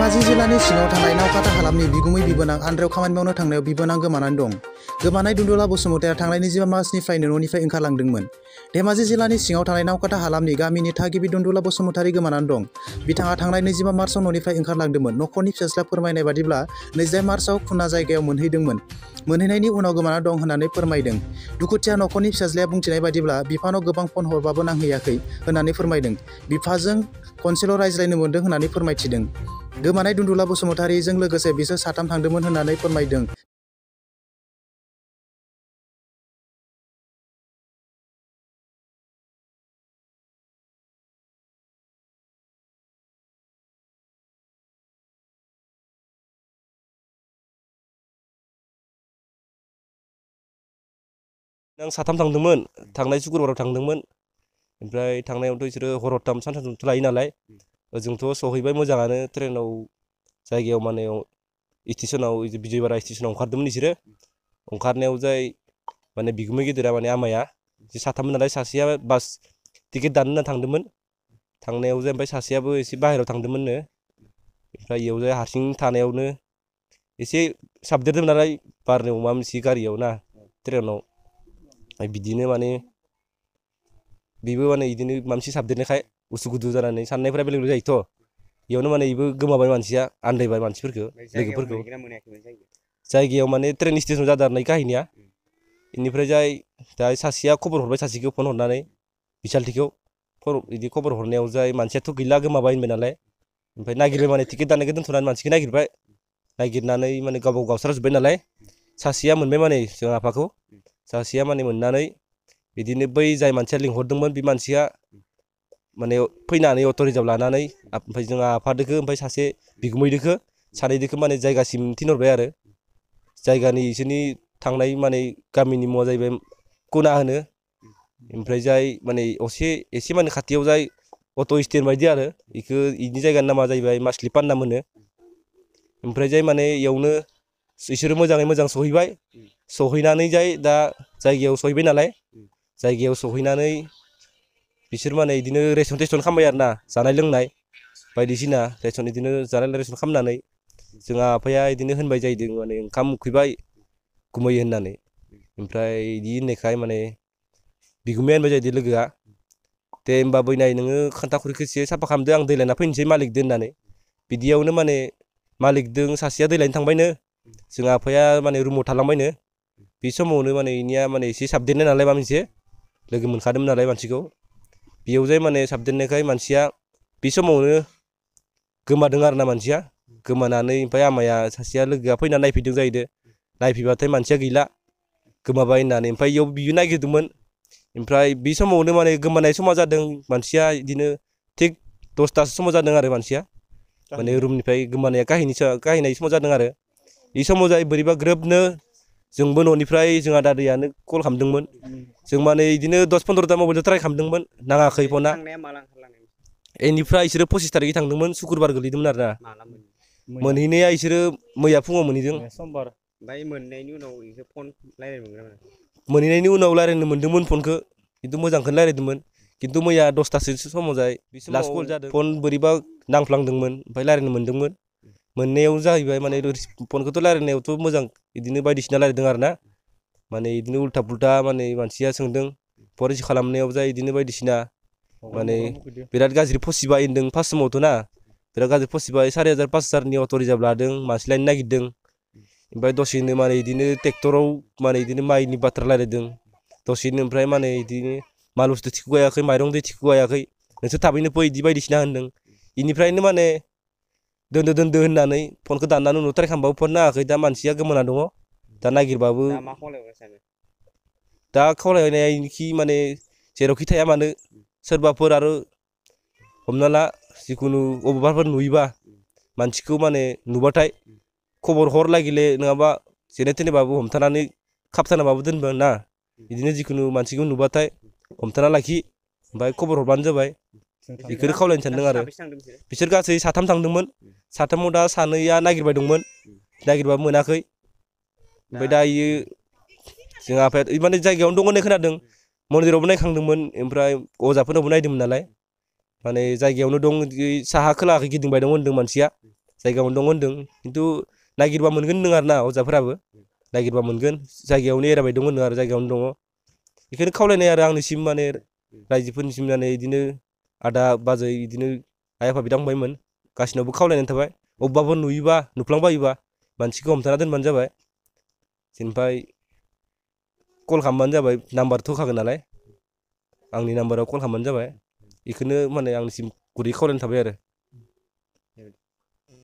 धेमाजि जिल्लानि सिङाव थानाय नावकाटा हालामनि बिगुमै बिबोनां आन्द्रायाव खामानि मावनो थांनायाव बिबोनां गोमानानै दं। गोमानाय दुन्दुला बसुमतारिया थांनाय 25 मार्चनिफ्रायनो न'निफ्राय ओंखारलांदोंमोन। धेमाजि जिल्लानि सिङाव थानाय नावकाटा हालामनि गामिनि थागिबि दुन्दुला बसुमतारि गोमानानै दं। बिथाङा थांनाय 25 मार्चआव न'निफ्राय ओंखारलांदोंमोन। नखरनि फिसाज्ला फोरमायनाय बादिब्ला 22 मार्चआव खुना जायगायाव मोनहैदोंमोन। मोनहैनायनि उनाव गोमाना दं होननानै फोरमायदों। दुखुथिया नखरनि फिसाज्लाया बुंथिनाय बादिब्ला बिफानाव गोबां फन हरबाबो नांहैयाखै होननानै फोरमायदों। बिफाजों खनसेल' रायज्लायनो मोन्दों होननानै फोरमायथिदों। गोमानाय दुन्दुला बसुमतारिजों लोगोसे बिसोर साथाम थांदोंमोन होननानै फोरमायदों। आं साथाम थांदोंमोन थांनाय शुक्रबाराव थांदोंमोन ओमफ्राय थांनायावथ' बिसोरो हर हरथाम सानथामथ' लायो नालाय ओजोंथ' सहैबाय मोजाङानो ट्रेनाव जायगायाव माने स्टेसनाव विजयवाड़ा स्टेसनाव ओंखारदोंमोन बिसोरो ओंखारनायाव जाय माने बिगुमै गिदिरा माने आमाया साथाममोन नालाय सासेया बास टिकेट दाननो होनना थांदोंमोन थांनायाव जाय ओमफ्राय सासेयाबो एसे बाहेरायाव थांदोंमोननो ओमफ्राय इयाव जाय हारसिं थानायावनो एसे साबदेरदों नालाय बारनो अमा मोनसे गारियाव ना ट्रेनाव बिदिनो माने बेबो माने बिदिनो माबा मोनसे साबदेरनायखाय उसुखुथु जानानै साननायफोरा बेलेग बेलेग जायोथ' इयावनो माने बेबो गोमाबाय मानसिया आन्दायबाय मानसिफोरखौ लोगोफोरखौ जायगायाव माने ट्रेन स्टेसन जादों आरो काहिनिया बेनिफ्राय दा सासेया खबर हरबाय सासेखौ फन हरनानै बिसालथिखौ बिदि खबर हरनायाव जाय मानसियाथ' गैला गोमाबाय होनबाय नालाय ओमफ्राय नागिरबाय माने टिकेट दाननायखौ दोन्थ'नानै मानसिखौ नागिरनानै माने गावबा गाव गावस्राजोब्बाय नालाय सासेया मोनबाय माने जों आफाखौ सासेया माने मोननानै बिदिनो बै जाय मानसिया लिंहरदोंमोन बे मानसिया माने फैनानै अट' रिजार्भ लानानै ओमफ्राय जोंहा आफादोखो ओमफ्राय सासे बिगुमैदोखो सानैदोखो माने जायगासिम थिनहरबाय आरो जायगानि इसोरनि थांनाय माने गामिनि मुङा जाहैबाय कुना होनो ओमफ्राय जाय माने एसे माने खाथियाव जाय अट' स्टेन्ड बायदि आरो इनि जायगानि नामा जाहैबाय मासलिपान नाम होनो ओमफ्राय जाय माने इयावनो इसोरो मोजाङै मोजां सहैबाय सहैनानै दा जायगायाव सहैबाय नालाय जायगायाव सहैनानै बिसोर माने बिदिनो रेसन टेसन खालामबाय आरो ना जानाय लोंनाय बायदिसिना रेसन बिदिनो जानाय रेसन खालामनानै जोंहा आफाया बिदिनो होनबाय जाहैदों माने ओंखाम उखैबाय गुमैयो होननानै ओमफ्राय बिदि होननायखाय माने बिगुमाया होनबाय जाहैदों लोगोआ दे होमबा बैनाय नोङो खान्था खुरैखौ एसे साफा खालामदो आं दै लायना फैनोसै मालिकदो होननानै बिदियावनो माने मालिकदों सासेया दै लायनो थांबायनो जोंहा आफाया माने रुमाव थालांबायनो बे समावनो माने इनिया माने एसे साबदेरनाय नालाय माबा मोनसे लोगो मोनखादोंमोन नालाय मानसिखौ बेयाव जाय माने साबदेरनायखाय मानसिया बे समावनो गोमादों आरो ना मानसिया गोमानानै ओमफ्राय आमाया सासेया लोगोआ फैना नायफैदों जाहैदों नायफैबाथाय मानसिया गैला गोमाबाय होननानै ओमफ्राय इयाव बियो नागिरदोंमोन ओमफ्राय बे समावनो माने गोमानाय समा जादों मानसिया बिदिनो थिग 10थासो समाव जादों आरो मानसिया माने रुमनिफ्राय गोमानाया काहिनाय समाव जादों आरो बे समाव जाय बोरैबा ग्रोबनो जोंबो न'निफ्राय जोंहा दादैयानो कल खालामदोंमोन जों माने बिदिनो 10-15ता मबाइलजों ट्राय खालामदोंमोन नाङाखै फना बेनिफ्राय बिसोरो 25 थारिखै थांदोंमोन शुक्रबार गोलैदोंमोन आरो ना मोनहैनाया बिसोरो मैया फुङाव मोनहैदों समबार ओमफ्राय मोननायनि उनाव बिसोर फन रायज्लायनो मोनगोन मोनहैनायनि उनाव रायज्लायनो मोन्दोंमोन फनखौ खिन्थु मोजांखौनो रायज्लायदोंमोन खिन्थु मैया 10थासो समाव जाय लास्ट कल जादों फन बोरैबा नांफ्लांदोंमोन ओमफ्राय रायज्लायनो मोन्दोंमोन मोननायाव जाहैबाय माने फनखौथ' रायज्लायनायावथ' मोजां बिदिनो बायदिसिना रायज्लायदों आरो ना माने बिदिनो उल्था पुल्था माने मानसिया सोंदों फरेस्ट खालामनायाव जाय बिदिनो बायदिसिना माने बिराद गाज्रि फसिबाय होनदों फार्स्ट समावथ' ना बिराद गाज्रि फसिबाय 4,000-5,000नि अट' रिजार्भ लादों मानसि लायनो नागिरदों ओमफ्राय दसेनो माने बिदिनो ट्रेक्टराव माने बिदिनो माइनि बाथ्रा रायज्लायदों दसेनो ओमफ्राय माने बिदिनो माल बुस्थु थिखोगायाखै माइरं दै थिखोगायाखै नोंसोर थाबैनो फै बिदि बायदिसिना होनदों बेनिफ्रायनो माने दोनदो होननानै फनखौ दाननानै उनाव ट्राय खालामबाबो फन नाङाखै दा मानसिया गोमाना दङ दा नागिरबाबो दा खावलायनायखि माने जेरावखि थाया मानो सोरबाफोर आरो हमना ला जिखुनु अबेबाफोर नुयोबा मानसिखौ माने नुबाथाय खबर हर लागिले नङाबा जेने थेनेबाबो हमथानानै खाबथानाबाबो दोनबो ना बिदिनो जिखुनु मानसिखौ नुबाथाय हमथाना लाखि ओमफ्राय खबर हरबानो जाबाय बेखौनो खावलायनो सानदों आरो बिसोर गासै 3 थांदोंमोन 3आव दा 2आ नागिरबाय दंमोन नागिरबाबो मोनाखै ओमफ्राय दा इयो जोंहा आफाया माने जायगायावनो दङ होननाय खोनादों मन्दिरावबो नायखांदोंमोन ओमफ्राय अजाफोरनावबो नायदोंमोन नालाय माने जायगायावनो दं साहा खोलाखै गिदिंबाय दं होनदों मानसिया जायगायावनो दङ होन्दों खिन्थु नागिरबा मोनगोन होन्दों आरो ना अजाफोराबो नागिरबा मोनगोन जायगायावनो एराबाय दं होन्दों आरो जायगायावनो दङ बेखौनो खावलायनाय आरो आंनिसिम माने रायजोफोरनिसिम माने बिदिनो आदा बाजै बिदिनो आइ आफा बिदा फंबायमोन गासिनावबो खावलायनाय थाबाय अबेबाफोर नुयोबा नुफ्लांबायोबा मानसिखौ हमथाना दोनबानो जाबाय जेनिफ्राय कल खालामबानो जाबाय नाम्बारथ' होखागोन नालाय आंनि नाम्बाराव कल खालामबानो जाबाय बेखौनो माने आंनिसिम गुरै खावलायनाय थाबाय आरो